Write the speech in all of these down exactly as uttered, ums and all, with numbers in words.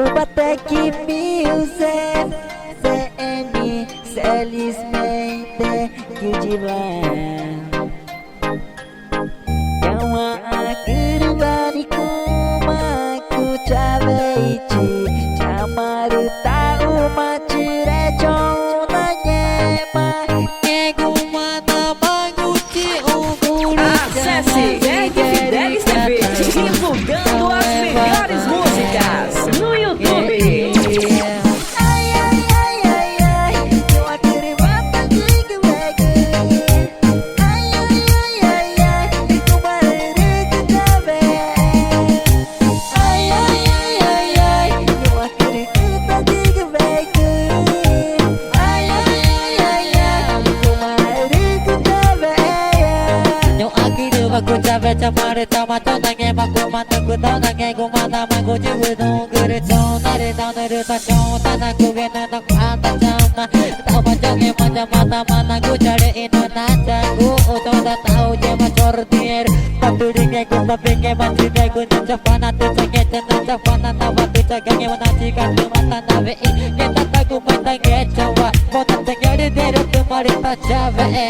Ubatequi Music, C M, felizmente que de lá. Ñuãcürüwa nixĩ cumaxã cuchawechi, chama rü taxuma churechon na ngẽma. Acesse R D Fidelis T V, divulgando as melhores músicas no YouTube. Ñuãcürüwa cuchawe, chama rü taxuma chon na ngẽma, cumaxã nüxü̃ totau na ngẽxguma, tama cuchiwüxü̃ nüxü̃ rü chon na rü taxũnü rü tachon tanaxü̃ cugenü na cua̱x ta chama. Taxuma chongẽma, chama tama na cucharüxĩnü na chacuxü̃ chon ta taxu yema chorü dinheiro. Totürü ngẽxguma, pengẽma chingẽxgu na chaufanatü, changecha na chaufana, tawa tüchagangẽwa na chicatüma tanawe̱xi. Ngẽma taguma i tangechawa, motacha ngẽma rü derü tüma rü tachawe̱xe.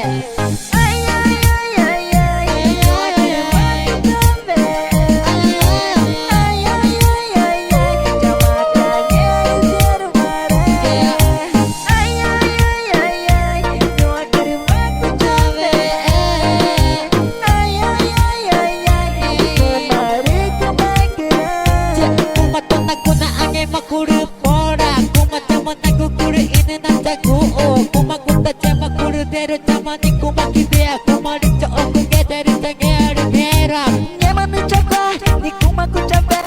Cumaxã tona cunaxã ngẽma curü pora, cumaxã chama na cucurüxĩnü na chacuxü̃, cumaxã cuta chama curü derü chama nixĩ cumaxã quidea, cuma rü choxü̃ cungecha rü changẽxma rü ngẽma. Ngẽma nüxü̃ chacua̱x nixĩ cumaxã cuchawe,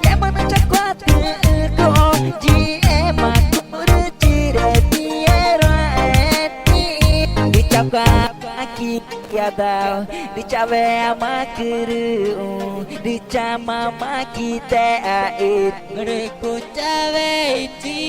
ngẽma nüxü̃ chacua̱x tüxü̃ cuxo̱ yixema curü chire dinheiro. Nixĩ i chacua̱x quidadau, rü chawema curüxũ, rü chamama quidexü̃, rü cuchawechi.